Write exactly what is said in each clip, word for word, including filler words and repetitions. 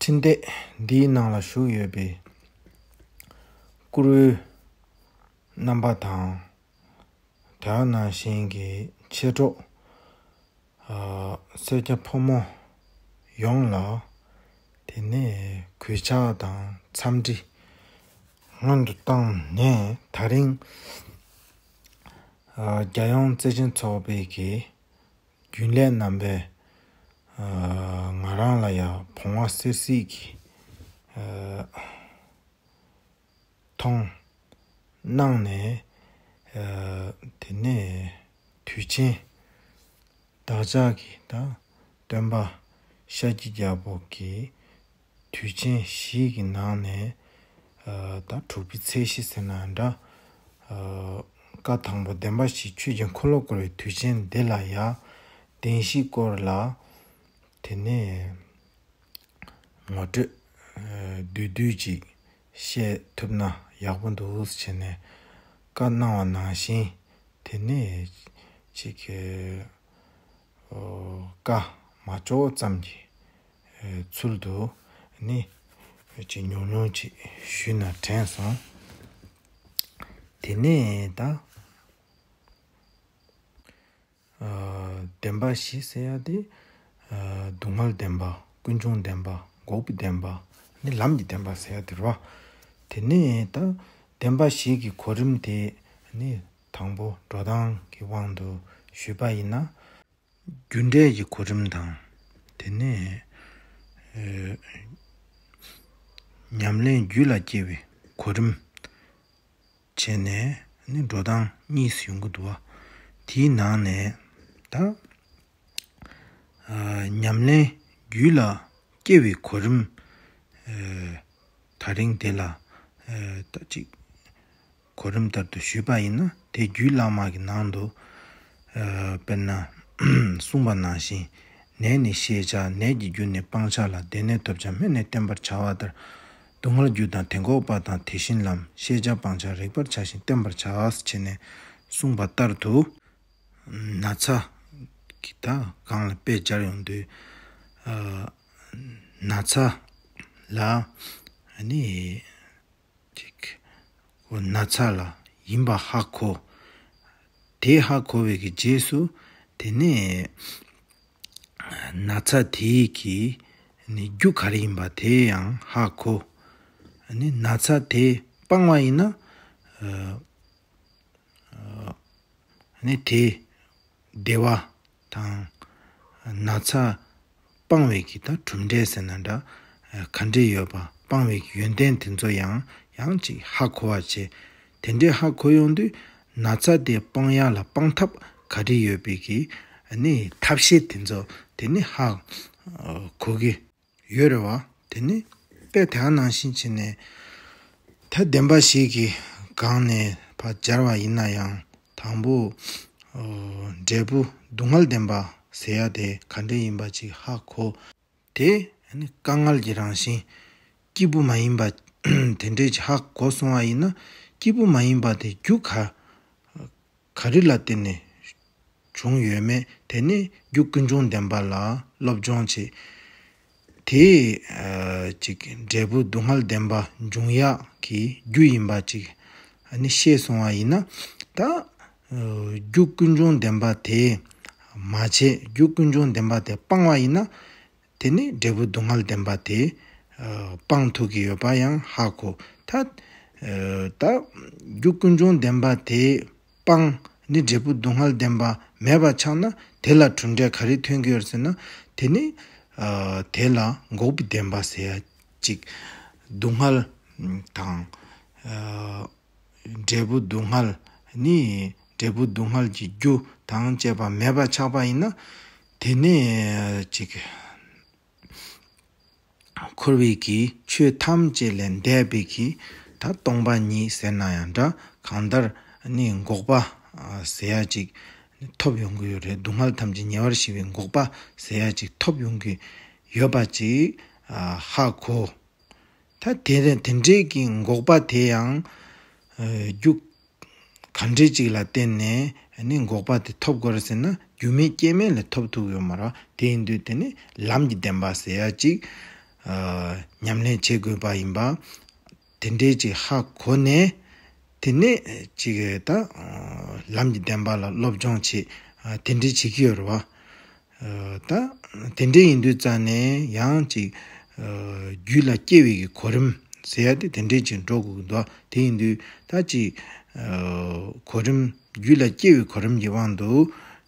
འཕྲིན་སྟེགས་འདིའི་ནང་ལ་ཞུགས་ཡོད་པའི་བཀུར་འོས་རྣམ་པ་དང་། དེ་ནང་བཞིན་གྱི་མཆེད་གྲོགས་ཨ་སེར་སྐྱ་ཕོ་མོ་ཡོངས་ལ། དེ་ནས་གུས་ཕྱག་དང་འཚམས་འདྲི་སྔོན་དུ་བཏང་ནས། དེ་རིང་ཨ་རྒྱལ་ཡོངས་བརྩེ་ཆེན་ཚོགས་པའི་གི་རྒྱུན་ལས་རྣམ་པས་ཨ་ང་རང་ལ་ཡང་བུང་བ་སེར་སྲིད་ཀྱི་ཨ་མཐོང་གནང་ནས། ཨ་དེ་ནས་དུས་ཆེན་བདག་ཅག་གི་ད་སྟོན་པ་ཤཱཀྱའི་རྒྱལ་པོ་གི་དུས་ཆེན་བཞི་གི་ནང་ནས་ཨ་ད་དྲུག་པའི་ཚེས་བཞི་ཟེར་ན་འདྲ། ཨ་བཀའ་དང་པོ་བདེན་པ་བཞིའི་ཆོས་ཀྱི་འཁོར་ལོ་བསྐོར་བའི་དུས་ཆེན་འདི་ལ་ཡང་བདེན་བཞིའི་སྐོར་ལ་དེ་ནས་ངོ་སྤྲོད་ཨ་བསྡུས་བསྡུས་ཅིག་བཤད་ཐུབ་ན་ཡག་པོ་འདུག་ཟེར་ནས་བཀའ་གནང་བ་ནང་བཞིན། དེ་ནས་ཅིག་ཨ་བཀའ་མ་ལྕོགས་ཙམ་གྱི་ཨ་ཚུལ་དུ་ནི་ཅིག་ཉུང་ཉུང་ཅིག་ཞུས་ན་དྲན་སོང་། དེ་ནས་ད་ཨ་བདེན་པ་བཞི་ཟེར་ཡ་དེ་ཨ་སྡུག་བསྔལ་བདེན་པ། ཀུན་འབྱུང་བདེན་པ། འགོག་པའི་བདེན་པ། ནི་ལམ་གྱི་བདེན་པ་ཟེར་ཡ་དེ་རེད་བ། དེ་ནས་ད་བདེན་པ་བཞི་གི་གོ་རིམ་དེ་ནི་དང་པོ་འགྲོ་སྟངས་ཀྱི་དབང་དུ་ཞུས་པ་ཡིན་ན། རྒྱུ་འབྲས་ཀྱི་གོ་རིམ་དང་། དེ་ནས་ཨ་ཉམས་ལེན་རྒྱུད་ལ་སྐྱེ་བའི་གོ་རིམ་བྱས་ནས་ནི་འགྲོ་སྟངས་གཉིས་སུ་ཡོང་གི་འདུག་བ། དེའི་ནང་ནས་ད་ཨ་ཉམས་ལེན་རྒྱུད་ལ་སྐྱེ་བའི་གོ་རིམ་ཨ་དེ་རིང་དེ་ལ་ཨ་ད་ཅིག་གོ་རིམ་ལྟར་དུ་ཞུས་པ་ཡིན་ན། དེ་རྒྱུད་བླ་མ་གི་ནང་དུ་ཨ་དཔེར་ན་གསུངས་པ་ནང་བཞིན། ནད་ནི་ཤེས་བྱ། ནད་ཀྱི་རྒྱུ་ནི་སྤང་བྱ་ལ། དེ་ནས་ཐོབ་བྱ་སྨན་ནི་བསྟེན་པར་བྱ་བ་ལྟར། སྡུག་བསྔལ་རྒྱུ་དང་དེ་འགོག་པ་དང་། དེ་བཞིན་ལམ། ཤེས་བྱ་སྤང་བྱ་རིག་པར་བྱ་ཞིང་བསྟེན་པར་བྱ་ཟེར་བྱས་ནས་གསུངས་པ་ལྟར་དུ། ན་ཚ་གི་ད་སྒང་ལ་དཔེ་སྦྱར་ཡོང་དུས། ཨ་ན་ཚ་ལ་ནི་ཅིག་ཁོ་ན་ཚ་ལ་ཡིན་པ་ཧ་གོ། དེ་ཧ་གོ་བའི་གི་རྗེས་སུ་དེ་ནས་ན་ཚ་དེའི་གི་ནི་རྒྱུ་ག་རེ་ཡིན་པ་དེ་ཡང་ཧ་གོ། ནི་ན་ཚ་དེ་སྤང་བ་ཡིན་ན། ཨ་ནི་དེ་བདེ་བ་དང་ན་ཚ་སྤང་བའི་གི་ད་གྲུབ་འབྲས་ཟེར་ན་འདྲ། ག་འདྲས་ཡོད་པ། སྤང་བའི་གི་ཡོན་ཏན་དེ་ཚོ་ཡང་ཡང་ཅིག་ཧ་གོ་བ་བྱས། དེ་འདྲས་ཧ་གོ་ཡོང་དུས་ན་ཚ་དེ་སྤང་ཡ་ལ་སྤང་ཐབས་ག་འདྲས་ཡོད་པའི་གི་ནི་ཐབས་ཤེས་དེ་ཚོ་དེ་ནི་ཧ་གོ་གི་ཡོད་རེད་བ། དེ་ནི་དཔེ་དེ་ནང་བཞིན་བྱས་ནས་ད་བདེན་པ་བཞི་གི་སྒང་ནས་ཕར་སྦྱར་བ་ཡིན་ན་ཡང་། དང་པོ་ཨོ་འབྲས་བུ་སྡུག་བསྔལ་བདེན་པ་ཟེར་ཡ་དེ་ག་འདྲ་ཡིན་པ་ཅིག་ཧ་གོ། དེ་ནི་དཀའ་ངལ་གྱི་རང་བཞིན། སྐྱིད་པོ་མ་ཡིན་པ་དེ་འདྲས་ཅིག་ཧ་གོ་སོང་བ་ཡིན་ན། སྐྱིད་པོ་མ་ཡིན་པ་དེ་རྒྱུ་ག་ག་རེ་ལ་བརྟེན་ནས་བྱུང་ཡོད་མེད། དེ་ནི་རྒྱུ་ཀུན་འབྱུང་བདེན་པ་ལ་སློབ་སྦྱོང་བྱེད། དེ་ཨ་ཅིག་འབྲས་བུ་སྡུག་བསྔལ་བདེན་པ་འབྱུང་ཡག་གི་རྒྱུ་ཡིན་པ་ཅིག་ཨ་ནི་ཤེས་སོང་བ་ཡིན་ན། ད་ཨ་རྒྱུ་ཀུན་འབྱུང་བདེན་པ་དེ་མ་བྱས། རྒྱུ་ཀུན་འབྱུང་བདེན་པ་དེ་སྤང་བ་ཡིན་ན། དེ་ནི་འབྲས་བུ་སྡུག་བསྔལ་བདེན་པ་དེ་ཨ་སྤང་ཐུབ་ཀྱི་ཡོད་པ་ཡང་ཧ་གོ། ད་ཨ་ད་རྒྱུ་ཀུན་འབྱུང་བདེན་པ་དེ་སྤང་ནི་འབྲས་བུ་སྡུག་བསྔལ་བདེན་པ་མེད་པ་ཆགས་ན། དེ་ལ་གྲུབ་འབྲས་ག་རེ་ཐོན་གྱི་ཡོད་ཟེར་ན། དེ་ནི་ཨ་དེ་ལ་འགོག་པའི་བདེན་པ་ཟེར་ཡ་ཅིག་སྡུག་བསྔལ་དང་ཨ་འབྲས་བུ་སྡུག་བསྔལ་ནི་འབྲས་བུ་སྡུག་བསྔལ་གྱི་རྒྱུ་དང་བཅས་པ་མེད་པ་ཆགས་པ་ཡིན་ན། དེ་ནི་ཅིག་འཁོར་བའི་གི་ཆོས་ཐམས་ཅད་ལས་འདས་པའི་གི་ད་སྟོང་པ་ཉིད་ཟེར་ན་ཡང་འདྲ། གང་ལྟར་ནི་འགོག་པ་ཟེར་ཡ་ཅིག་ཐོབ་ཡོང་གི་ཡོད་རེད། སྡུག་བསྔལ་ཐམས་ཅད་ཉེ་བར་ཞི་བའི་འགོག་པ་ཟེར་ཡ་ཅིག་ཐོབ་ཡོང་གི་ཡོད་པ་ཅིག་ཧ་གོ། ད་དེ་དེ་འདྲའི་གི་འགོག་པ་དེ་ཡང་རྒྱུ་ག་འདྲས་ཅིག་ལ་བརྟེན་ནས་ནི་འགོག་པ་དེ་ཐོབ་དགོས་རེད་ཟེར་ན། རྒྱུ་མེད་རྐྱེན་མེད་ལས་ཐོབ་ཐུབ་ཡོད་མ་རེད། དེ་ཡིན་དུས་དེ་ནི་ལམ་གྱི་བདེན་པ་ཟེར་ཡ་ཅིག་ ཨ་ཉམས་ལེན་བྱེད་དགོས་པ་ཡིན་པ། དེ་འདྲའི་ཅིག་ཧ་གོ་ནས། དེ་ནས་ཅིག་ད་ཨ་ལམ་གྱི་བདེན་པ་ལ་སློབ་སྦྱོང་བྱེད། ཨ་དེ་འདྲའི་བྱེད་ཀྱི་ཡོད་རེད་བ། ཨ་ད་དེ་འདྲའི་ཡིན་དུས་ཙང་ནས་ཡང་ཅིག་ཨ་རྒྱུད་ལ་སྐྱེ་བའི་གི་གོ་རིམ་ཟེར་ཡ་དེ་དེ་འདྲའི་ཅིག་འགྲོ་དགོས་ཀྱི་འདུག་དེ་ཡིན་དུས་ད་ཅིག་ཨ་གོ་རིམ་རྒྱུད་ལ་སྐྱེ་བའི་གོ་རིམ་གྱི་དབང་དུ་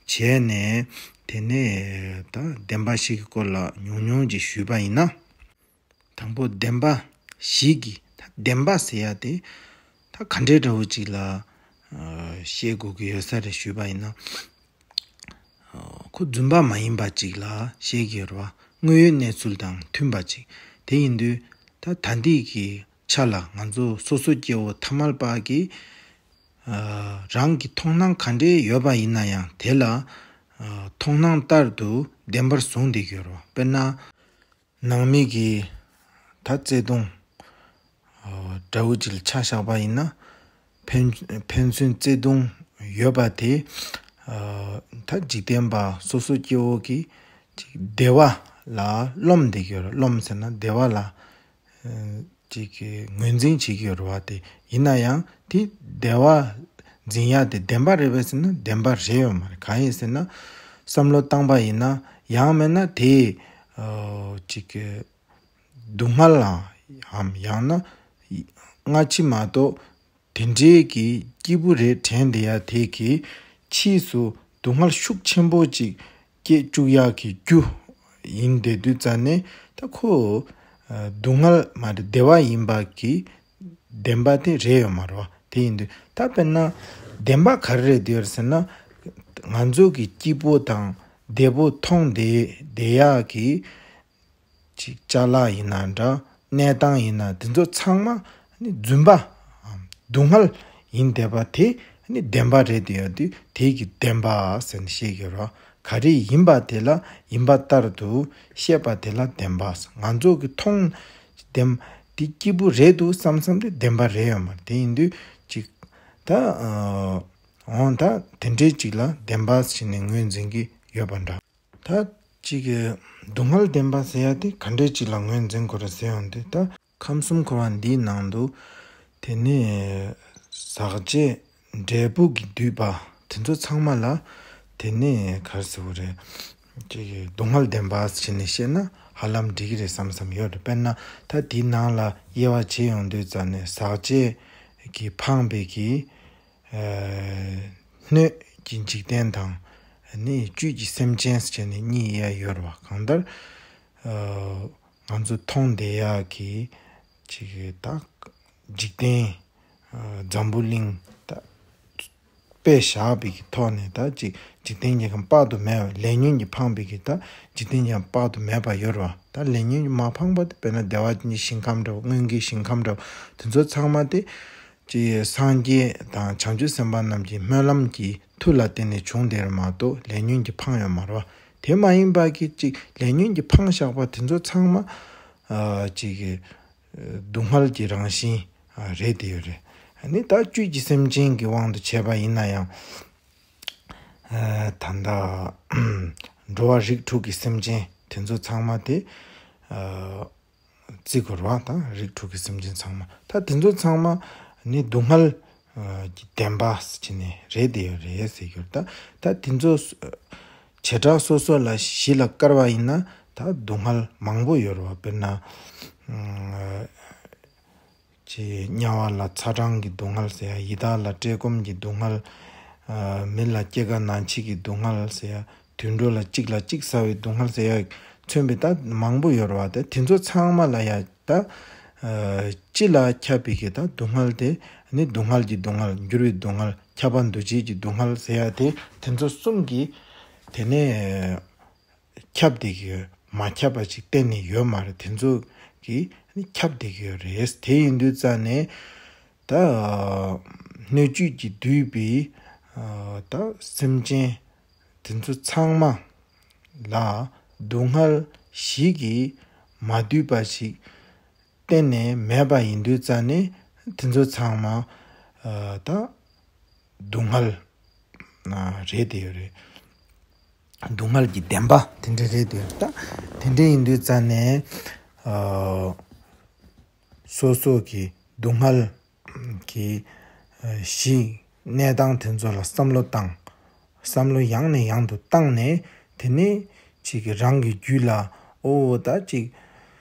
བྱས་ནས། དེ་ནས་ད་བདེན་པ་བཞི་གི་སྐོར་ལ་ཉུང་ཉུང་ཅིག་ཞུས་པ་ཡིན་ན། དང་པོ་བདེན་པ་བཞི་གི་ད་བདེན་པ་ཟེར་ཡ་དེ་ད་ག་འདྲའི་འདྲ་བོ་ཅིག་ལ་ཨ་བཤད་དགོས་ཀྱི་ཡོད་ས་རེད་ཞུས་པ་ཡིན་ན། ཨ་ཁོ་རྫུན་པ་མ་ཡིན་པ་ཅིག་ལ་བཤད་ཀྱི་ཡོད་རེད་བ། དངོས་ཡོད་གནས་ཚུལ་དང་མཐུན་པ་ཅིག་དེ་ཡིན་དུས་ད་ད་ལྟའི་གི་ཆ་ལ་ང་ཚོ་སོ་སོ་སྐྱེ་བོ་ཐ་མལ་པ་གི་ཨ་རང་གི་མཐོང་སྣང་ག་འདྲའི་ཡོད་པ་ཡིན་ན་ཡང་དེ་ལ་ཨ་མཐོང་སྣང་ལྟར་དུ་བདེན་པར་བཟུང་བསྡད་ཀྱི་ཡོད་རེད་བ། དཔེར་ན། ནང་མི་གི་ད་བརྩེ་དུང་ཨ་འདྲ་བོ་ཅིག་ལ་ཆ་བཞག་པ་ཡིན་ན། ཕན་ཕན་ཚུན་བརྩེ་དུང་ཡོད་པ་དེ་ཨ་ད་འཇིག་རྟེན་པ་སོ་སོ་སྐྱེ་བོ་གི་ཅིག་བདེ་བ་ལ་རློམ་བསྡད་ཀྱི་ཡོད་རེད། རློམ་ཟེར་ན་བདེ་བ་ལ་ཨ་ཅིག་གི་ངོས་འཛིན་བྱེད་ཀྱི་ཡོད་རེད་བ། དེ་ཡིན་ན་ཡང་དེ་བདེ་བ་འཛིན་ཡ་དེ་བདེན་པ་རེད་པས་ཟེར་ན་བདེན་པ་རེད་ཡོད་མ་རེད། གང་ཡིན་ཟེར་ན་བསམ་བློ་བཏང་པ་ཡིན་ན་ཡང་མིན་ན་དེ་ཨ་ཅིག་གི་སྡུག་བསྔལ་ལའམ་ཡང་ན་སྔ་ཕྱི་མ་གཏོགས་དེ་འདྲའི་གི་སྐྱིད་པོ་རེད་དྲན་བསྡད་ཡ་དེ་གི་ཕྱིས་སུ་སྡུག་བསྔལ་ཤུགས་ཆེན་པོ་ཅིག་སྐྱེ་བཅུག་ཡག་གི་རྒྱུ་ཡིན་བསྡད་དུས་ཙ་ནས། ད་ཁོ་ཨ་སྡུག་བསྔལ་མ་རེད་བདེ་བ་ཡིན་པ་གི་བདེན་པ་དེ་རེད་ཡོད་མ་རེད་བ། དེ་ཡིན་དུས་ད་དཔེར་ན་བདེན་པ་ག་རེ་རེད་འདུག་ཟེར་ན། ང་ཚོ་གི་སྐྱིད་པོ་དང་བདེ་པོ་མཐོང་བསྡད་བསྡད་ཡག་གི་ཅིག་ཅ་ལག་ཡིན་ན་འདྲ། གནས་སྟངས་ཡིན་ན། དེ་ཚོ་ཚང་མ་ནི་རྫུན་པའམ་སྡུག་བསྔལ་ཡིན་བསྡད་པ་དེ་ནི་བདེན་པ་རེད་དེ་ཡོད་དུས། དེ་གི་བདེན་པ་ཟེར་ནས་བཤད་ཀྱི་ཡོད་རེད། ག་རེ་ཡིན་པ་དེ་ལ་ཡིན་པ་ལྟར་དུ་བཤད་པ་དེ་ལ་བདེན་པ། ང་ཚོ་གི་མཐོང་བདེན་དེ་སྐྱིད་པོ་རེད་འདུག་བསམ་བསམ་དེ་བདེན་པ་རེད་ཡོད་མ་རེད། དེ་ཡིན་དུས་ཅིག་ད་ཨ་འོང་ད་དེ་འདྲའི་ཅིག་ལ་བདེན་པ་ཟེར་ནས་ངོས་འཛིན་གྱི་ཡོད་པ་འདྲ། ད་གཅིག་གི་སྡུག་བསྔལ་བདེན་པ་ཟེར་ཡ་དེ་ག་འདྲས་ཅིག་ལ་ངོས་འཛིན་དགོས་རེད་ཟེར་ཡོང་དུས། ད་ཁམས་གསུམ་འཁོར་བ་འདིའི་ནང་དུ་དེ་ནས་ཟག་བཅས་འབྲས་བུ་གིས་བསྡུས་པ་དེ་ཚོ་ཚང་མ་ལ་དེ་ནས་ག་རེ་ཟེར་དགོས་རེད། གཅིག་གི་སྡུག་བསྔལ་བདེན་པ་ཟེར་ནས་བཤད་ན་ཧ་ལམ་འགྲིག་གི་རེད་བསམ་བསམ་ཡོད་རེད། དཔེར་ན་ད་དེའི་ནང་ལ་དབྱེ་བ་ཕྱེ་ཡོང་དུས་ཙ་ནས་ཟག་བཅས་ཀྱིས་འཕངས་པའི་གི་ཨ་སྣོད་ཀྱི་འཇིག་རྟེན་དང་ནི་བཅུད་ཀྱི་སེམས་ཅན་ཟེར་ནས་གཉིས་དབྱེ་ཡ་ཡོད་རེད་བ། གང་ལྟར་ཨ་ང་ཚོ་མཐོང་བསྡད་ཡག་གི་ཅིག་ད་འཇིག་རྟེན་ཨ་འཛམ་བུ་གླིང་ད་དཔེ་བཞག་པའི་གི་ཐོག་ནས། ད་ཅིག་འཇིག་རྟེན་རྒྱལ་ཁམས་དཔག་ཏུ་མེད་པ། ལས་ཉོན་གྱིས་འཕངས་པའི་གི་ད་འཇིག་རྟེན་རྒྱལ་ཁམས་དཔག་ཏུ་མེད་པ་ཡོད་རེད་བ། ད་ལས་ཉོན་གྱིས་མ་འཕངས་པ་དེ་དཔེར་ན་བདེ་བ་ཅན་གྱི་ཞིང་ཁམས་འདྲ་བོ། མངོན་དགའི་ཞིང་ཁམས་འདྲ་བོ། དེ་ཚོ་ཚང་མ་དེ་ཅིག་སངས་རྒྱས་དང་བྱང་ཆུབ་སེམས་དཔའ་རྣམས་ཀྱི་སྨོན་ལམ་གྱི་མཐུ་ལ་བརྟེན་ནས་བྱུང་བསྡད་རེད་མ་གཏོགས་ལས་ཉོན་གྱིས་འཕངས་ཡོད་མ་རེད་བ། དེ་མ་ཡིན་པ་གི་ཅིག་ལས་ཉོན་གྱིས་འཕངས་བཞག་པ་དེ་ཚོ་ཚང་མ་ཨ་ཅིག་གི་སྡུག་བསྔལ་གྱི་རང་བཞིན་ཨ་རེད་དེ་ཡོད་རེད། ཨ་ནི་ད་བཅུད་ཀྱི་སེམས་ཅན་གྱི་དབང་དུ་བྱས་པ་ཡིན་ན་ཡང་། ཨ་ད་ལྟ་འགྲོ་བ་རིགས་དྲུག་གི་སེམས་ཅན་དེ་ཚོ་ཚང་མ་དེ་ཨ་བརྩི་དགོས་རེད་བ། ད་རིགས་དྲུག་གི་སེམས་ཅན་ཚང་མ། ད་དེ་ཚོ་ཚང་མ་ནི་སྡུག་བསྔལ་ཨ་གྱི་བདེན་པ་ཟེར་ནས་རེད་དེ་ཡོད་རེད་ཟེར་གྱི་ཡོད་རེད། ད་ད་དེ་ཚོ་བྱེ་བྲག་སོ་སོ་ལ་གཞི་ལ་བཀར་བ་ཡིན་ན་ད་སྡུག་བསྔལ་མང་པོ་ཡོད་རེད་བ། དཔེར་ན་ཨ་ཅིག་དམྱལ་བ་ལ་ཚ་གྲང་གི་སྡུག་བསྔལ་ཟེར་ཡ། ཡི་དྭགས་ལ་བཀྲེས་སྐོམ་གྱི་སྡུག་བསྔལ། ཨ་མི་ལ་སྐྱེ་རྒ་ན་འཆི་གི་སྡུག་བསྔལ་ཟེར་ཡ། དུད་འགྲོ་ལ་གཅིག་ལ་གཅིག་ཟ་བའི་སྡུག་བསྔལ་ཟེར་ཡ་མཚོན་པའི་ད་མང་པོ་ཡོད་རེད་བ། ད་དེ་ཚོ་ཚང་མ་ལ་ཡ་ད་ཨ་སྤྱི་ལ་ཁྱབ་པའི་གི་ད་སྡུག་བསྔལ་དེ་ནི་སྡུག་བསྔལ་གྱི་སྡུག་བསྔལ། འགྱུར་བའི་སྡུག་བསྔལ། ཁྱབ་པ་འདུ་བྱེད་ཀྱི་སྡུག་བསྔལ་ཟེར་ཡ་དེ་དེ་ཚོ་གསུམ་གྱིས་དེ་ནས་ཁྱབ་བསྡད་ཀྱི་ཡོད། མ་ཁྱབ་པ་ཅིག་གཏན་ནས་ཡོད་མ་རེད། དེ་ཚོ་གིས་ནི་ཁྱབ་བསྡད་ཀྱི་ཡོད་རེད། དེ་ཡིན་དུས་ཙ་ནས་ད་སྣོད་བཅུད་ཀྱིས་བསྡུས་པའི་ཨ་ད་སེམས་ཅན་དེ་ཚོ་ཚང་མ་ལ་སྡུག་བསྔལ་བཞི་གིས་མ་བསྡུས་པ་ཞིག་གཏན་ནས་མེད་པ་ཡིན་དུས་ཙ་ནས་དེ་ཚོ་ཚང་མ་ཨ་ད་སྡུག་བསྔལ་ཨ་རེད་དེ་ཡོད་རེད། སྡུག་བསྔལ་གྱི་བདེན་པ་དེ་འདྲ་རེད་དེ་ཡོད་རེད། ད་དེ་འདྲ་ཡིན་དུས་ཙ་ནས་ ཨ་སོ་སོ་གི་སྡུག་བསྔལ་གྱི་ཨ་གཞི་གནས་སྟངས་དེ་ཚོ་ལ་བསམ་བློ་བཏང་། བསམ་བློ་ཡང་ནས་ཡང་དུ་བཏང་ནས། དེ་ནས་ཅིག་རང་གི་རྒྱུད་ལ་ཨོ་ད་ཅིག་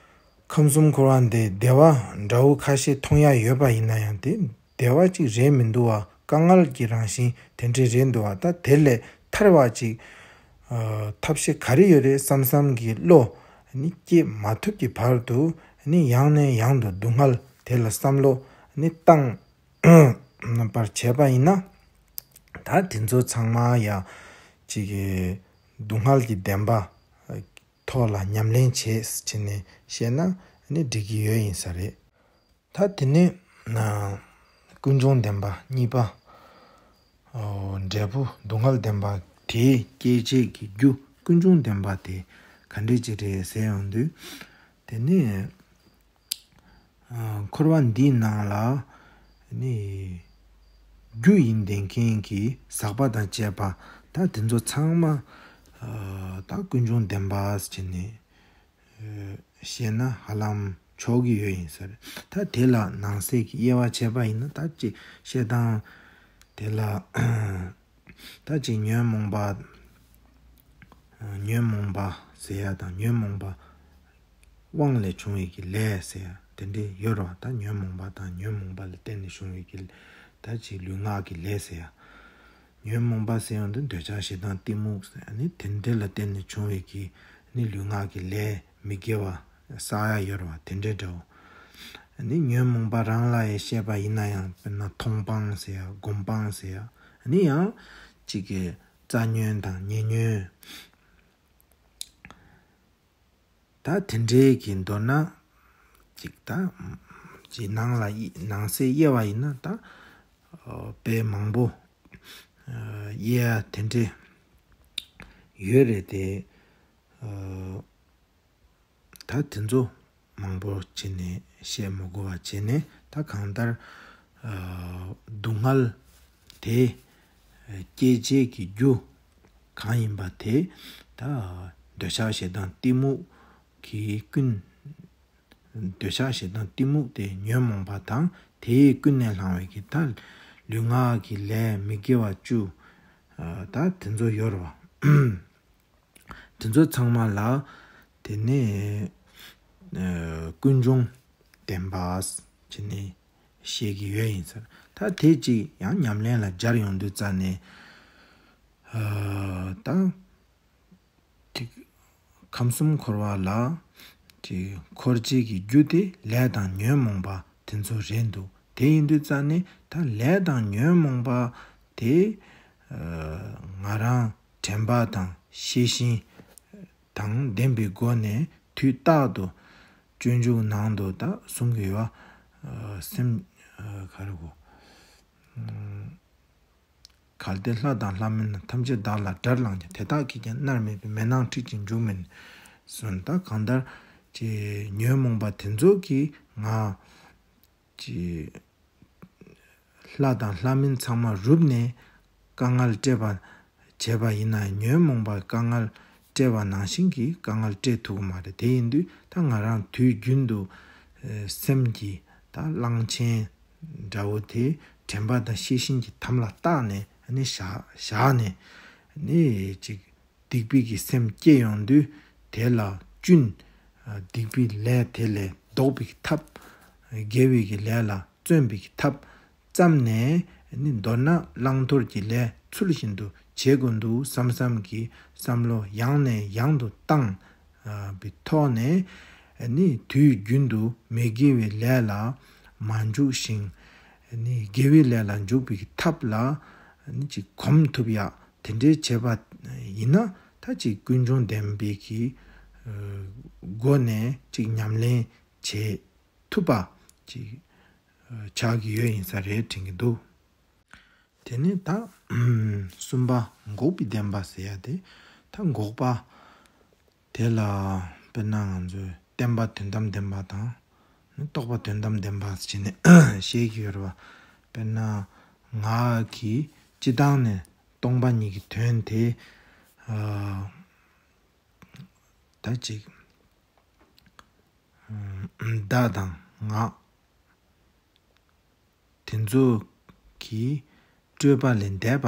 ཁམས་གསུམ་འཁོར་བ་འདི་བདེ་བ་འདྲ་བོ་ཁ་ཤས་མཐོང་ཡ་ཡོད་པ་ཡིན་ན་ཡང་། དེ་བདེ་བ་ཅིག་རེད་མི་འདུག་བ། དཀའ་ངལ་གྱི་རང་བཞིན་དེ་འདྲས་རེད་འདུག་བ། ད་དེ་ལས་ཐར་བ་ཅིག་ཨ་ཐབས་ཤེས་ག་རེ་ཡོད་རེད་བསམ་བསམ་གྱི་བློ་ནི་སྐྱེ་མ་ཐུབ་ཀྱི་བར་དུ་ནི་ཡང་ནས་ཡང་དུ་སྡུག་བསྔལ་དེ་ལ་བསམ་བློ་ནི་བཏང་པར་བྱས་པ་ཡིན་ན། ད་དེ་ཚོ་ཚང་མ་ཡ་ཅིག་གི་སྡུག་བསྔལ་གྱི་བདེན་པ་ཐོག་ལ་ཉམས་ལེན་བྱས་བྱས་ནས་བཤད་ན་ནི་འགྲིག་གི་ཡོད་ཡིན་ས་རེད། ད་དེ་ནས་ན་ཀུན་འབྱུང་བདེན་པ་གཉིས་པ། ཨོ་འབྲས་བུ་སྡུག་བསྔལ་བདེན་པ་དེའི་སྐྱེད་བྱེད་ཀྱི་རྒྱུ་ཀུན་འབྱུང་བདེན་པ་དེ་ག་འདྲས་ཅིག་རེད་ཟེར་ཡོང་དུས། དེ་ནས་ཨ་འཁོར་བ་འདིའི་ནང་ལ་ནི་རྒྱུ་ཡིན་བསྡད་མཁན་གྱི་ཟག་པ་དང་བཅས་པ། ད་དེ་ཚོ་ཚང་མ་ཨ་ད་ཀུན་འབྱུང་བདེན་པ་ཟེར་ནས་བཤད་ན་ཧ་ལམ་ཆོག་གི་ཡོད་ཡིན་ས་རེད། ད་དེ་ལ་ནང་གསེས་ཀྱི་དབྱེ་བ་ཕྱེ་བ་ཡིན་ན། ད་ཅིག་བཤད་སྟངས་དེ་ལ་ད་ཅིག་ཉོན་མོངས་པ། ཉོན་མོངས་པ་ཟེར་ཡ་དང་ཉོན་མོངས་པ་དབང་ལས་བྱུང་བའི་གི་ལས་ཟེར་ཡ་དེ་འདྲས་ཡོད་རེད་བ། ད་ཉོན་མོངས་པ་དང་ཉོན་མོངས་པ་ལ་བརྟེན་ནས་བྱུང་བའི་གི་ད་ཅིག་ལུས་ངག་གི་ལས་ཟེར་ཡ། ཉོན་མོངས་པ་ཟེར་ཡོང་དུས་འདོད་ཆགས་ཞེ་སྡང་གཏི་མུག་ཟེར་ནི་དེ་འདྲ་ལ་བརྟེན་ནས་བྱུང་བའི་གི་ནི་ལུས་ངག་གི་ལས་མི་དགེ་བ་བསགས་ཡ་ཡོད་རེད་བ། དེ་འདྲ་འདྲ་བོ། ནི་ཉོན་མོངས་པ་རང་ལ་ཡང་བཤད་པ་ཡིན་ན་ཡང་། དཔེར་ན་མཐོང་སྤང་ཟེར་ཡ་སྒོམ་སྤང་ཟེར་ཡ། ནི་ཡང་གཅིག་གི་རྩ་ཉོན་དང་ཉེ་ཉོན། ད་དེ་འདྲའི་གི་མདོར་ན་ཅིག་ད་ཅིག་ནང་ལ་ནང་གསེས་དབྱེ་བ་ཡིན་ན་ད་ཨ་དཔེ་མང་པོ་ཨ་དབྱེ་ཡ་དེ་འདྲའི་ཡོད་རེད་དེ། ཨ་ད་དེ་ཚོ་མང་པོ་བྱས་ནས་བཤད་མི་དགོས་པ་བྱས་ནས། ད་གང་ལྟར་ཨ་སྡུག་བསྔལ་དེ་སྐྱེད་བྱེད་ཀྱི་རྒྱུ་གང་ཡིན་པ་དེ་ད་འདོད་ཆགས་ཞེ་སྡང་གཏི་མུག་གིས་ཀུན། འདོད་ཆགས་ཞེ་སྡང་གཏི་མུག་དེ་ཉོན་མོངས་པ་དང་། དེས་ཀུན་ནས་བསླངས་པའི་གི་ད་ལུས་ངག་གི་ལས་མི་དགེ་བ་བཅུ། ཨ་ད་དེ་ཚོ་ཡོད་རེད་བ། དེ་ཚོ་ཚང་མ་ལ་དེ་ནས་ཨ་ཀུན་འབྱུང་བདེན་པ་བྱས་ནས་བཤད་ཀྱི་ཡོད་ཡིན་ཟེར། ད་དེ་ཅིག་ཡང་ཉམས་ལེན་ལ་སྦྱར་ཡོང་དུས་ཙ་ནས་ཨ་ད་ཅིག་ཁམས་གསུམ་འཁོར་བ་ལ་ཅིག་འཁོར་བྱེད་ཀྱི་རྒྱུ་དེ་ལས་དང་ཉོན་མོངས་པ་དེ་ཚོ་རེད་འདུག་དེ་ཡིན་དུས་ཙ་ནས་ད་ལས་དང་ཉོན་མོངས་པ་དེ་ཨ་ང་རང་དྲན་པ་དང་ཤེས་བཞིན་དང་ལྡན་པའི་སྒོ་ནས་དུས་རྟག་ཏུ་སྤྱོད་འཇུག་ནང་དུ་ད་གསུང་གི་ཡོད། ཨ་སེམས་ཨ་ག་རེ་གོ། ཨ་གལ་ཏེ་ལྷ་དང་ལྷ་མིན་ཐམས་ཅད་བདག་ལ་དགྲར་ལངས་ཀྱང་། དེ་དག་གིས་ཀྱང་མནར་མེད་པའི། མེ་ནང་ཁྲིད་ཅིང་འཇུག་མིན་གསུངས། ད་གང་ལྟར་ཅིག་ཉོན་མོངས་པ་དེ་ཚོ་གིས་ང་ཅིག་ལྷ་དང་ལྷ་མིན་ཚང་མ་རུབ་ནས་དཀའ་ངལ་སྤྲད་པ་བྱས་པ་ཡིན་ན། ཉོན་མོངས་པ་དཀའ་ངལ་སྤྲད་པ་ནང་བཞིན་གྱི་དཀའ་ངལ་སྤྲད་ཐུབ་ཀྱི་མ་རེད། དེ་ཡིན་དུས་ད་ང་རང་དུས་རྒྱུན་དུ་ཨ་སེམས་ཀྱི་ད་གླང་ཆེན་འདྲ་བོ་དེ་དྲན་པ་དང་ཤེས་བཞིན་གྱི་དམ་ལ་བཏགས་ནས་ནི་བཞག་བཞག་ནས་ནི་ཅིག་སྡིག་པའི་གི་སེམས་སྐྱེ་ཡོང་དུས་དེ་ལ་བཅུན། ཨ་སྡིག་པའི་ལས་དེ་ལས་ལྡོག་པའི་གི་ཐབས། དགེ་བའི་གི་ལས་ལ་བརྩོན་པའི་གི་ཐབས་བརྩམས་ནས་ནི་མདོར་ན་བླང་དོར་གྱི་ལས་ཚུལ་བཞིན་དུ་བྱེད་དགོས་འདུག་བསམ་བསམ་གྱི་བསམ་བློ་ཡང་ནས་ཡང་དུ་བཏང་ཨ་བའི་ཐོག་ནས་ནི་དུས་རྒྱུན་དུ་མི་དགེ་བའི་ལས་ལ་མ་འཇུག་ཞིང་། ནི་དགེ་བའི་ལས་ལ་འཇུག་པའི་ཐབས་ལ་ནི་ཅིག་གོམས་ཐུབ་ཡག་དེ་འདྲའི་བྱས་པ་ཡིན་ན། ད་ཅིག་ཀུན་འབྱུང་བདེན་པའི་གི་ཨ་སྒོ་ནས་ཅིག་ཉམས་ལེན་བྱེད་ཐུབ་པ་ཅིག་ཨ་ཆགས་ཀྱི་ཡོད་ཡིན་ས་རེད་དྲན་གྱི་འདུག་དེ་ནས་ད་གསུམ་པ་འགོག་པའི་བདེན་པ་ཟེར་ཡ་དེ། ད་འགོག་པ་དེ་ལ་དཔེར་ན་ང་ཚོས་བརྟེན་པ་དོན་དམ་བདེན་པ་དང་ནི་རྟོག་པ་དོན་དམ་བདེན་པ་ཟེར་ནས་བཤད་ཀྱི་ཡོད་རེད་བ། དཔེར་ན་ང་གིས་སྤྱི་བཏང་ནས་སྟོང་པ་ཉིད་ཀྱི་དོན་དེ་ཨ་ད་ཅིག་བདག་དང་ངག་དེ་ཚོ་གི་སྤྲོས་པ་ལས་འདས་པ་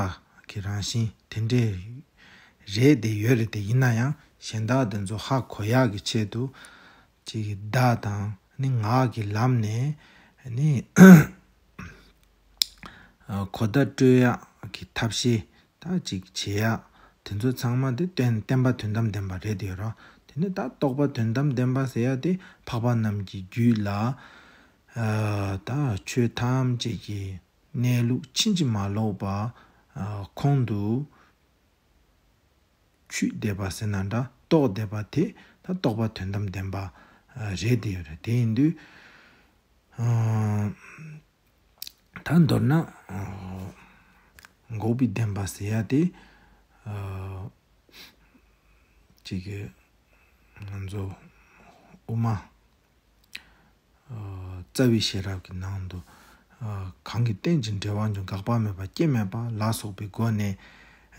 གི་རང་བཞིན་དེ་འདྲས་རེད་དེ་ཡོད་རེད་དེ། ཡིན་ན་ཡང་གཞན་དག་དེ་ཚོ་ཧ་གོ་ཡག་གི་ཆེད་དུ་ཅིག་བརྡ་དང་ནི་ངག་གི་ལམ་ནས་ནི་གོ་བརྡ་སྤྲོད་ཡག་གི་ཐབས་ཤེས་ད་ཅིག་བྱེད་ཡག་དེ་ཚོ་ཚང་མ་དེ་བསྟན་བསྟན་པ་དོན་དམ་བདེན་པ་རེད་དེ་ཡོད་རོ། དེ་ནི་ད་རྟོགས་པ་དོན་དམ་བདེན་པ་ཟེར་ཡག་དེ་འཕགས་པ་རྣམས་ཀྱི་རྒྱུད་ལ་ད་ཆོས་ཐམས་ཅད་ཀྱི་གནས་ལུགས་ཕྱིན་ཅི་མ་ལོག་པ་ཁོང་དུ་ཆུད་བསྡད་པ་ཟེར་ན་འདྲ། རྟོགས་བསྡད་པ་དེ་ད་རྟོགས་པ་དོན་དམ་བདེན་པ་རེད་དེ་ཡོད་རེད། དེ་ཡིན་དུས་ད་མདོར་ན་འགོག་པའི་བདེན་པ་ཟེར་ཡག་དེ་ཅིག་གི་ང་ཚོ་དབུ་མ་རྩ་བའི་ཤེས་རབ་ཀྱི་ནང་དུ་གང་གིས་རྟེན་ཅིང་འབྲེལ་བར་འབྱུང་། འགག་པ་མེད་པ་སྐྱེ་མེད་པ་ལ་སོགས་པའི་སྒོ་ནས་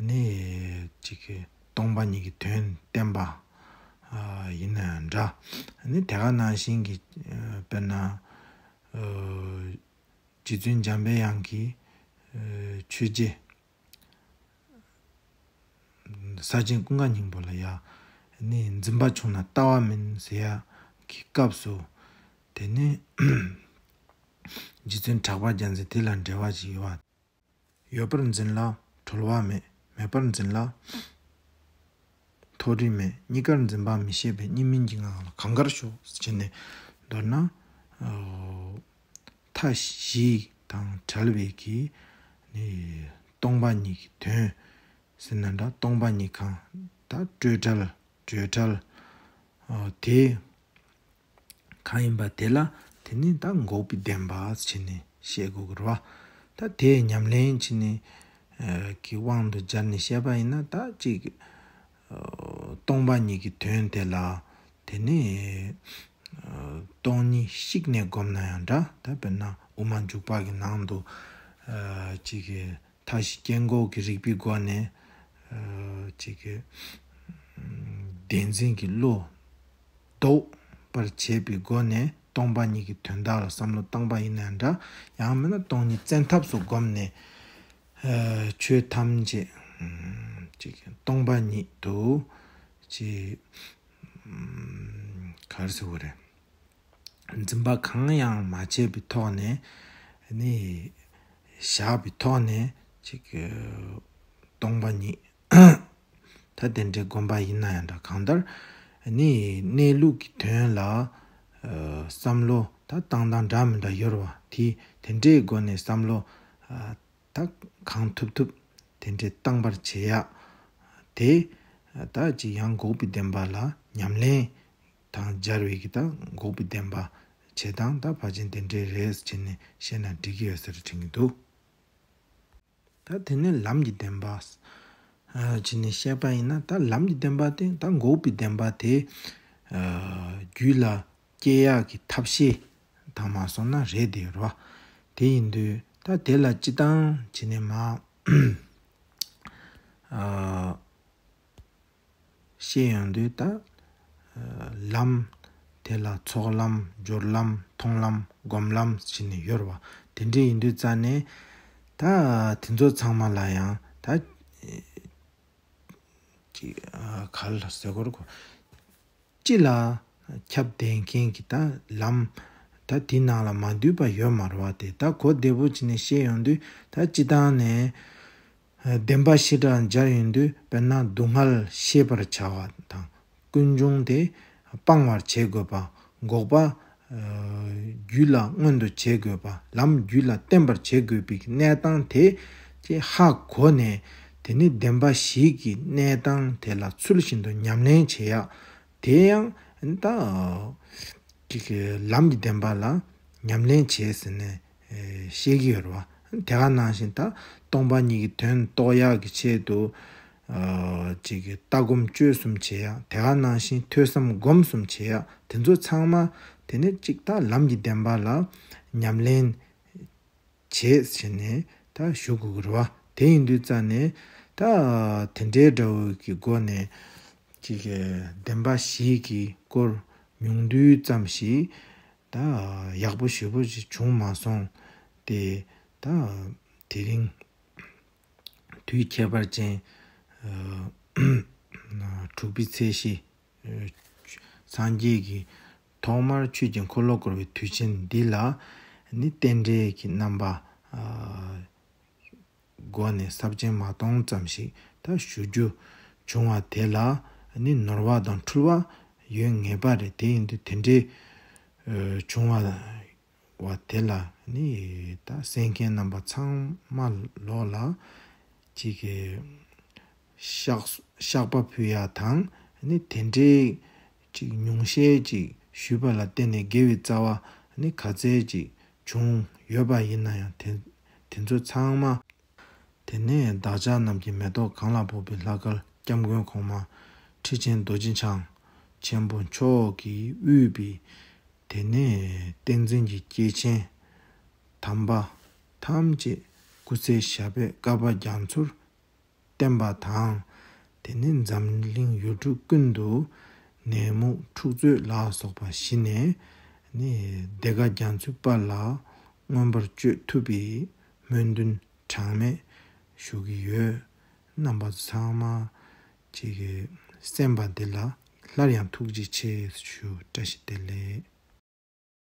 ནི་ཅིག་གི་སྟོང་པ་ཉིད་ཀྱི་དོན་བསྟན་པ་ཡིན་ན་ཡང་འདྲ། ནི་དེ་ག་ནང་བཞིན་གྱི་དཔེར་ན་རྗེ་བཙུན་འཇམ་པའི་དབྱངས་ཀྱིས་ཆོས་རྗེ་ས་ཆེན་ཀུན་དགའ་སྙིང་པོ་ལ་ཡ་ནི་འཛིན་པ་ཆུང་ན་ལྟ་བ་མིན་ཟེར་ཡག་གི་སྐབས་སུ་དེ་ནི་རྗེ་བཙུན་གྲགས་པ་རྒྱལ་མཚན་དེ་ལ་འགྲེལ་བ་ཞིག་ཡོད་པ། ཡོད་པར་འཛིན་ལ་གྲོལ་བ་མེད། མེད་པར་འཛིན་ལ་མཐོ་རིས་མེད། གཉིས་ཀར་འཛིན་པ་མི་ཤེས་པས། གཉིས་མིན་གྱི་ངང་ལ་གང་དགར་ཞོག་ཟེར་ནས་མདོར་ན་མཐའ་བཞི་དང་བྲལ་བའི་གི་ནི་སྟོང་པ་ཉིད་ཀྱི་དོན་ཟེར་ན་འདྲ། སྟོང་པ་ཉིད་གང་ད་སྤྲོས་བྲལ་བྲལ་བྲལ་དེ་གང་ཡིན་པ་དེ་ལ་དེ་ནི་ད་འགོག་པའི་བདེན་པ་ཟེར་ནས་བཤད་དགོས་ཀྱི་རེད་བ། ད་དེ་ཉམས་ལེན་བྱས་ནས་ཀྱི་དབང་དུ་སྦྱར་ནས་བཤད་པ་ཡིན་ན་ད་ཅིག་སྟོང་པ་ཉིད་ཀྱི་དོན་དེ་ལ་དེ་ནི་སྟོང་ཉིད་བཤིག་ནས་བསྒོམས་ན་ཡང་འདྲ། ད་དཔེར་ན་དབུ་མ་འཇུག་པ་གི་ནང་དུ་ཅིག་གི་མཐའ་བཞི་སྐྱེ་འགོག་གི་རིགས་པའི་སྒོ་ནས་ཅིག་གི་བདེན་འཛིན་གྱི་བློ་ལྡོག་པར་བྱེད་པའི་སྒོ་ནས་སྟོང་པ་ཉིད་ཀྱི་དོན་དག་ལ་བསམ་བློ་བཏང་པ་ཡིན་ན་འདྲ། ཡང་མིན་ན་སྟོང་ཉིད་བཙན་ཐབས་སུ་བསྒོམས་ནས་ཆོས་ཐམས་ཅད་ཅིག་སྟོང་པ་ཉིད་དུ་ཅིག་ག་རེ་ཟེར་དགོས་རེད། འཛིན་པ་གང་ཡང་མ་བྱས་པའི་ཐོག་ནས་ནི་བཞག་པའི་ཐོག་ནས་ཅིག་སྟོང་པ་ཉིད་ད་དེ་འདྲའི་སྒོམ་པ་ཡིན་ན་ཡང་འདྲ། གང་ལྟར་ནི་གནས་ལུགས་ཀྱི་དོན་ལ་བསམ་བློ་ད་བཏང་སྟངས་འདྲ་མི་འདྲ་ཡོད་རེད་བ། དེ་དེ་འདྲའི་སྒོ་ནས་བསམ་བློ་ད་གང་ཐུབ་ཐུབ་དེ་འདྲའི་བཏང་པར་བྱེད་ཡག་དེ་ད་ཅིག་ཡང་འགོག་པའི་བདེན་པ་ལ་ཉམས་ལེན་དང་སྦྱར་བའི་གི་ད་འགོག་པའི་བདེན་པ་བྱེད་སྟངས་ད་ཕལ་ཆེར་དེ་འདྲའི་རེད་ཟེར་ནས་བཤད་ན་འགྲིག་གི་ཡོད་ཟེར་དྲན་གྱི་འདུག། ད་དེ་ནས་ལམ་གྱི་བདེན་པ་བྱས་ནས་བཤད་པ་ཡིན་ན། ད་ལམ་གྱི་བདེན་པ་དེ་ད་འགོག་པའི་བདེན་པ་དེ་རྒྱུད་ལ་སྐྱེ་ཡག་གི་ཐབས་ཤེས་དང་མ་སོང་ན་རེད་དེ་རོ། དེ་ཡིན་དུས་ད་དེ་ལ་སྤྱི་བཏང་བྱས་ནས་མ་བཤད་ཡོང་དུས་ད་ལམ་དེ་ལ་ཚོགས་ལམ་སྦྱོར་ལམ་མཐོང་ལམ་སྒོམ་ལམ་བྱས་ནས་ཡོད་རེད་བ། དེ་འདྲ་ཡིན་དུས་ཙ་ནས་ད་དེ་ཚོ་ཚང་མ་ལ་ཡང་ད་ཅིག་ག་ལ་ཟེར་དགོས་རེད་གོ། སྤྱི་ལ་ཁྱབ་བསྡད་མཁན་གྱི་ད་ལམ་ད་དེ་ནང་ལ་མ་འདུས་པ་ཡོད་མ་རེད་བ། དེ་ད་གོ་བདེ་པོ་བྱས་ནས་བཤད་ཡོང་དུས་ད་སྤྱི་བཏང་ནས་བདེན་པ་བཞི་སྦྲགས་སྦྱར་ཡོང་དུས་དཔེར་ན་སྡུག་བསྔལ་ཤེས་པར་བྱ་བ་དང་ཀུན་འབྱུང་དེ་སྤང་བར་བྱེད་དགོས་པ། འགོག་པ་རྒྱུད་ལ་མངོན་དུ་བྱེད་དགོས་པ། ལམ་རྒྱུད་ལ་བརྟན་པར་བྱེད་དགོས་པའི་གནས་སྟངས་དེ་ཅིག་ཧ་གོ་ནས་དེ་ནི་བདེན་པ་བཞི་གི་གནས་སྟངས་དེ་ལ་ཚུལ་བཞིན་དུ་ཉམས་ལེན་བྱེད་ཡག་དེ་ཡང་ད་ཅིག་གི་ལམ་གྱི་བདེན་པ་ལ་ཉམས་ལེན་བྱེད་ཟེར་ནས་བཤད་ཀྱི་ཡོད་རེད་བ། དེ་ག་ནང་བཞིན་ད་སྟོང་པ་ཉིད་ཀྱི་དོན་རྟོགས་ཡག་གི་ཆེད་དུ་ཅིག་གི་ལྟ་སྒོམ་སྤྱོད་གསུམ་བྱེད་ཡག་དེ་ག་ནང་བཞིན་ཐོས་བསམ་སྒོམ་གསུམ་བྱེད་ཡག་དེ་ཚོ་ཚང་མ་དེ་ནི་ཅིག་ད་ལམ་གྱི་བདེན་པ་ལ་ཉམས་ལེན་བྱེད་ཟེར་ནས་ད་ཞུ་དགོས་ཀྱི་རེད་བ། དེ་ཡིན་དུས་ཙ་ནས་ད་དེ་འདྲའི་འདྲ་བོ་གི་སྒོ་ནས་ཅིག་གི་བདེན་པ་བཞི་གི་སྐོར་ཉུང་བསྡུས་ཙམ་ཞིག་ ད་ཡག་པོ་ཞེ་པོ་ཅིག་བྱུང་མ་སོང་། དེ་ད་དེ་རིང་དུས་ཁྱད་པར་ཅན་དྲུག་པའི་ཚེས་བཞི། སངས་རྒྱས་ཀྱི་ཐོག་མར་ཆོས་ཀྱི་འཁོར་ལོ་བསྐོར་བའི་དུས་ཆེན་འདི་ལ་ནི་རྟེན་འབྲེལ་གྱི་རྣམ་པ་སྒོ་ནས་ས་བཅད་མ་སྟོང་ཙམ་ཞིག་ད་ཞུ་རྒྱུ་བྱུང་བ་དེ་ལ་ནི་ནོར་བ་དང་འཁྲུལ་བ་ཡོད་ངེས་པ་རེད། དེ་ཡིན་དུས་དེ་འདྲའི་བྱུང་བ་བ་དེ་ལ་ནི་ད་གསན་མཁན་རྣམ་པ་ཚང་མ་ལོག་ལ་ཅིག་གི་བཤགས་བཤགས་པ་ཕུལ་ཡ་དང་ནི་དེ་འདྲའི་ཅིག་ཉུང་ཤས་ཅིག་ཞུས་པ་ལ་བརྟེན་ནས་དགེ་བའི་རྩ་བ་ནི་ག་ཚད་ཅིག་བྱུང་ཡོད་པ་ཡིན་ན་ཡང་དེ་དེ་ཚོ་ཚང་མ། དེ་ནས་བདག་ཅག་རྣམས་ཀྱི་མེ་ཏོག་གང་ལ་ཕོག་པའི་ལྷ་སྐལ་སྐྱབས་མགོན་གོང་མ་ཁྲི་ཆེན་རྡོ་རྗེ་འཆང་ཆེན་པོ་མཆོག་གིས་དབུས་པའི་དེ་ནས་བསྟན་འཛིན་གྱི་སྐྱེས་ཆེན་དམ་པ་ཐམས་ཅད་སྐུ་ཚེ་ཞབས་པད་བསྐལ་པ་རྒྱ་མཚོར་བརྟན་པ་དང་། དེ་ནས་འཛམ་གླིང་ཡུལ་གྲུ་ཀུན་ཏུ་ནད་མུག་འཁྲུག་རྩོད་ལ་སོགས་པ་ཞི་ནས་ནི་བདེ་དགའ་རྒྱ་མཚོའི་དཔལ་ལ་མངོན་པར་སྤྱོད་ཐུབ་པའི་སྨོན་འདུན་གྲངས་མེད་ཞུ་གི་ཡོད། རྣམ་པ་ཚང་མ་ཅིག་གིས་གསན་པ་འདི་ལ་སླར་ཡང་ཐུགས་རྗེ་ཆེ་ཞུ། བཀྲ་ཤིས་བདེ་ལེགས།